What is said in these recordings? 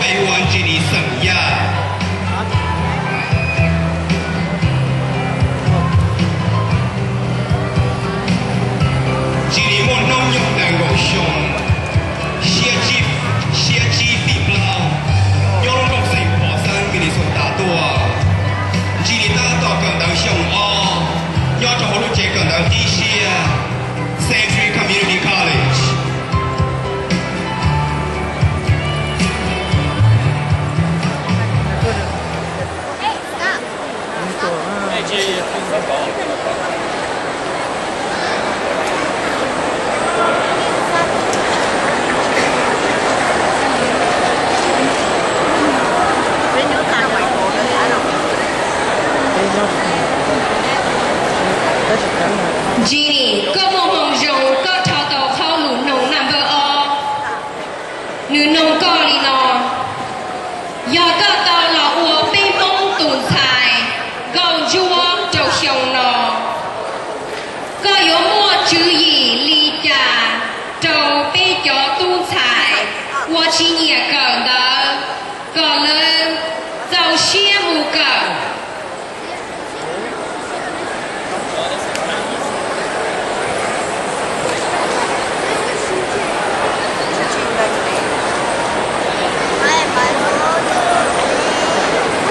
Ua Ntsis Nis xeem Yaj. Ntsis Nis muaj hnub nyoog nees nkaum xyoo, xiab tsib, xiab tsib feet plaub, nyob lub nroog Saint Paul, Minnesota tuaj. Ntsis Nis tab tom kawm ntawv xyoo ob, nyob rau hauv lub tsev kawm ntawv tib siab, Century Community College. Ntsis Nis, koj muaj hmoo zoo koj dhau tau qhov lus noog naj npawb ob. Nws noog koj li no: Yog koj tau los ua peb Hmoob tus ntxhais nkauj ntsuab rau xyoo no, koj yuav muaj tswv yim li cas rau peb cov tub ntxhais uas tsis nyiam kawm ntawv kom lawv txaus siab mus kawm?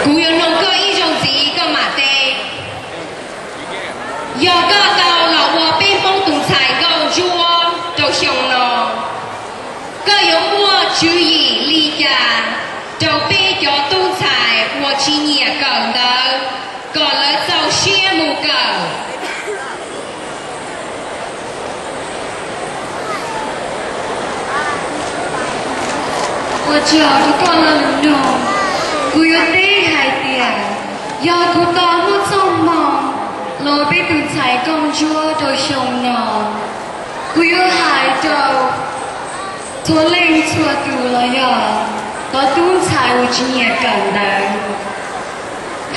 Kuv yuav noog koj ib zaug ntxiv koj mam teb. Yog koj tau los ua peb Hmoob tus ntxhais nkauj ntsuab rau xyoo no, koj yuav muaj tswv yim li cas rau peb cov tub ntxhais uas tsis nyiam kawm ntawv kom lawv txaus siab mus kawm? Ua tsaug rau koj lo lus noog. Kuv yuav teb hais tias, yog kuv tau muaj txoj hmoo los peb tus ntxhais nkauj ntsuab rau xyoo no, kuv yuav hais rau txhua leej txhua tus los yog cov tub ntxhais uas tsis nyiam kawm ntawv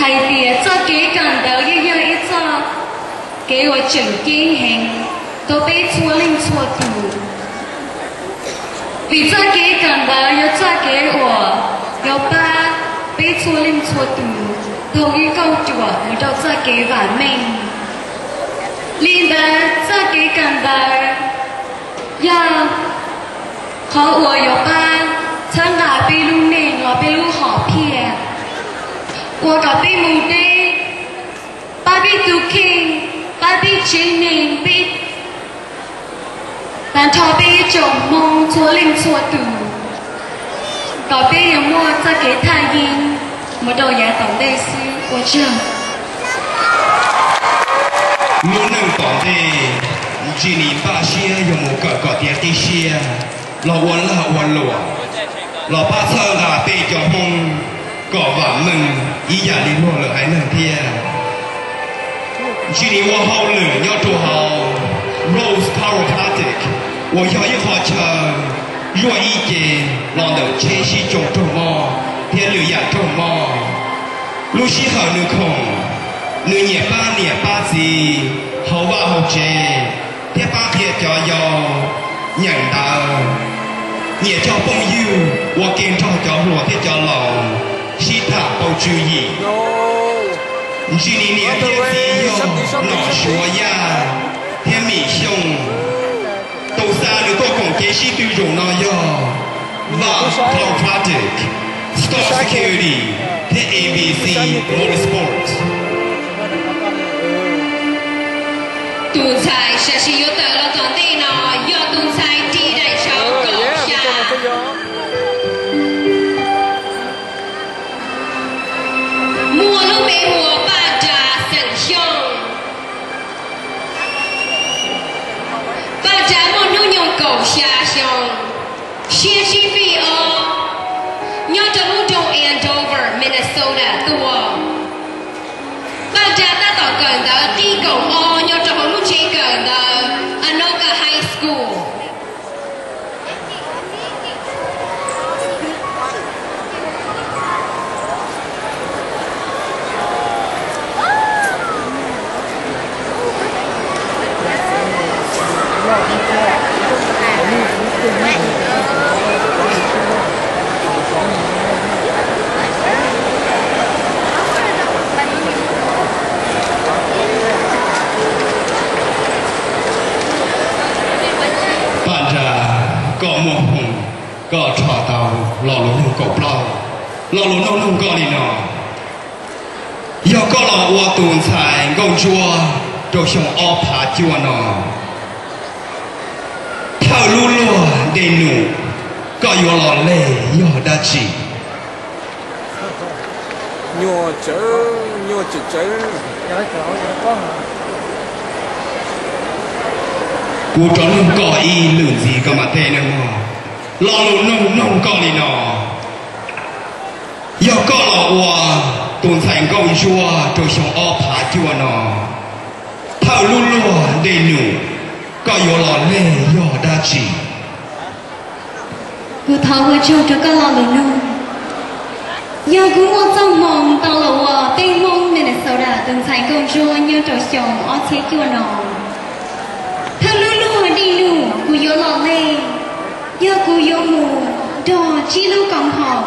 hais tias txoj kev kawm ntawv yeej yog ib txoj kev uas tseem ceeb heev rau peb txhua leej txhua tus. Vim txoj kev kawm ntawv yog txoj kev uas yuav pab peb txhua leej txhua tus taug ib kauj ruam mus rau txoj kev vam meej. Li ntawd txoj kev kawm ntawv yog qhov uas yuav pab txhawb nqa peb lub neej los peb lub hom phiaj, ua kom peb mus deb, pab peb tus kheej, pab peb tsev neeg, peb, tag nrho peb ib tsoom Hmoob txhua leej txhua tus, kom peb yuav muaj txoj kev thaj yeeb mus rau yav tom ntej xwb. Ua tsaug. Lub neej tom ntej, Ntsis Nis npaj siab yuav mus kawm kom tiav qib siab, los ua lag ua luam, los pab txhawb nqa peb cov Hmoob kom vam meej ib yam li luag lwm haiv neeg thiab. Ntsis Nis ua hauj lwm nyob rau hauv Rose Chiropractic uas yog ib qho chaw luaj ib ce los ntawm tsheb sib tsoo raug mob thiab lwm yam raug mob. Lub sij hawm nws khoom, nws nyiam pab niam pab txiv hauv vaj hauv tsev thiab pab qhia cov yau nyeem ntawv, nyiam coj phooj ywg ua ke nrog cov hluas thiab cov laus sib tham pauv tswv yim. Ntsis Nis niam thiab txiv yog Nom Suav Yaj thiab Mim Xyooj. Tus xa nws tuaj koom kev sib tw zaum no yog Vam Chiropractic, Star Security thiab A B C Motorsports. Tus ntxhais sam sim yuav tawm los tom ntej no yog tus ntxhais ris daim tshauv kaum xya, muaj lub npe hu ua Paj Ras xeem Xyooj. Paj Ras muaj hnub nyoog kaum xya xyoo, xiab tsib feet ob, nyob rau lub nroog Andover, Minnesota tuaj. Paj Ras tab tom kawm ntawv qib kaum ob nyob rau hauv lub tsev kawm ntawv Anoka High School. Koj muaj hmoo, koj rho tau lo lus nug kaum plaub. Lo lus nug nug koj li no: Yog koj los ua tus ntxhais nkauj ntsuab rau xyoo ob phav cuaj no, thawj lub luag dej num koj yuav los leg yog dab tsi? Kuv rov nug koj ib lwm ntxiv koj mam teb nawb mog. Lo lus nug nug koj li no: Yog koj los ua tus ntxhais nkauj ntsuab rau xyoo ob phav cuaj no, thawj lub luag dej num koj yuav los leg yog dab tsi? Kuv thov ua tsaug rau koj lo lus nug. Yog kuv muaj txoj hmoo tau los ua peb Hmoob Minnesota tus ntxhais nkauj ntsuab nyob rau xyoo ob txhiab cuaj no, thawj lub luag dej num kuv yuav los leg, yog kuv yuav mus nrog tsib lub koom haum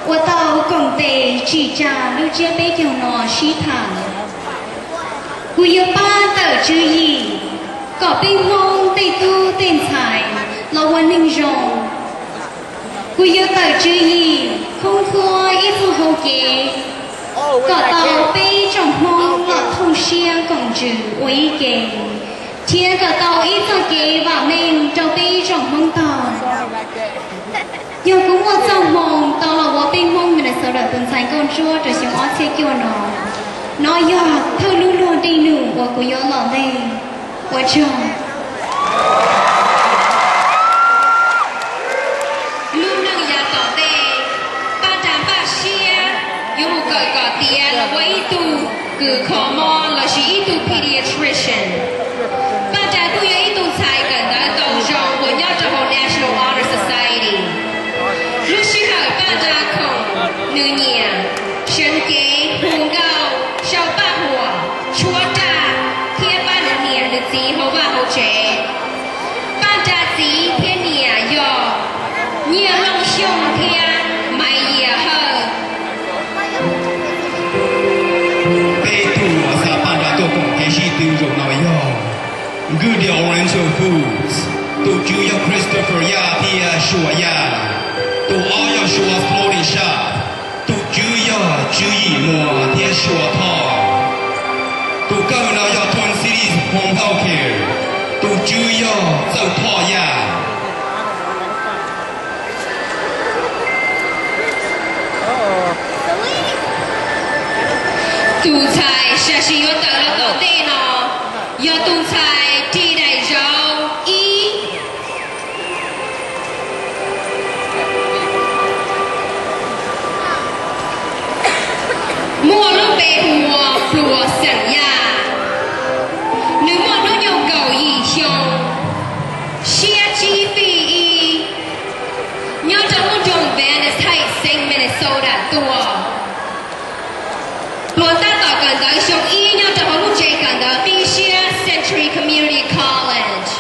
uas tau koom tes tsim tsa lub tsiab peb caug no sib tham. Kuv yuav pab tawm tswv yim kom peb Hmoob tej tub tej ntxhais los ua neeg zoo. Kuv yuav tawm tswv yim khoob khuab ib txoj hauv kev kom tau peb tsoom Hmoob los thooj siab koom ntsws ua ib ke, thiab kom tau ib txoj kev vam meej rau peb tsoom Hmoob tog. Yog kuv muaj txoj hmoo tau los ua peb Hmoob Minnesota tus ntxhais nkauj ntsuab rau xyoo ob txhiab cuaj no, no yog thawj lub luag dej num uas kuv yuav los leg. Ua tsaug. Lub neej yav tom ntej, Paj Nra npaj siab yuav mus kawm kom tiav los ua ib tug kws kho mob lossis ib tug pediatrician. Paj Nra kuj yog ib tug ntxhais kawm ntawv tau zoo uas nyob rau hauv National Honor Society. Lub sij hawm Paj Nra khoom, nws nyiam seev cev, hu nkauj, sau paj huam, tshuab raj, thiab pab nws niam nws txiv hauv vaj hauv tsev. Paj Nra txiv thiab niam yog Nyiaj Looj Xyooj thiab Maiv Yias Hawj. Peb tug uas xa Paj Nra tuaj koom kev sib tw zaum no yog Good Day Oriental Foods, tus tswv yog Christopher Yaj thiab Sua Yaj. Tus ob yog Sua Floating Shop, tus tswv yog Tswv Yim Muas thiab Sua Thoj. Tus kawg no yog Twin Cities Home Health Care, tus tswv yog Txawj Thoj Yaj. Tus ntxhais sam sim yuav tawm los tom ntej no yog tus ntxhais ris daim zauv ib, muaj lub npe hu ua Pluas Xeem Yaj. Nws muaj hnub nyoog kaum yim xyoo, siab tsib fij ib, nyob rau lub nroog Vanderbilt, Saint Minnesota tuaj. Pluas tab tom kawm ntawv xyoo ib nyob rau hauv lub tsev kawm ntawv qib siab Century Community College.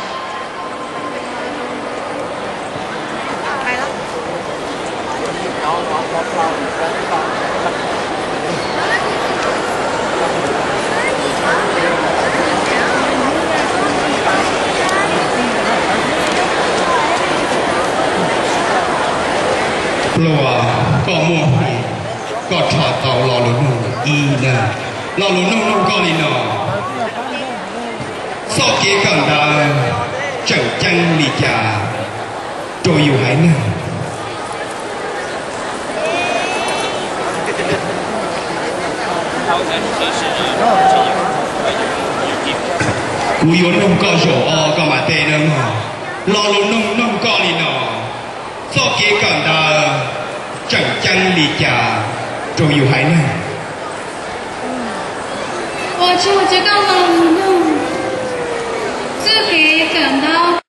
Pluas, koj muaj hmoo, koj rho tau lo lus nug ib na. Lo lus nug nug koj li no: txoj kev kawm ntawv tseem ceeb li cas rau yus haiv neeg? Kuv yuav nug koj zaum ob koj mam teb nawb mog. Lo lus nug nug koj li no: txoj kev kawm ntawv tseem ceeb li cas rau yus haiv neeg? Ua tsaug rau koj lo lus nug. Txoj kev kawm ntawv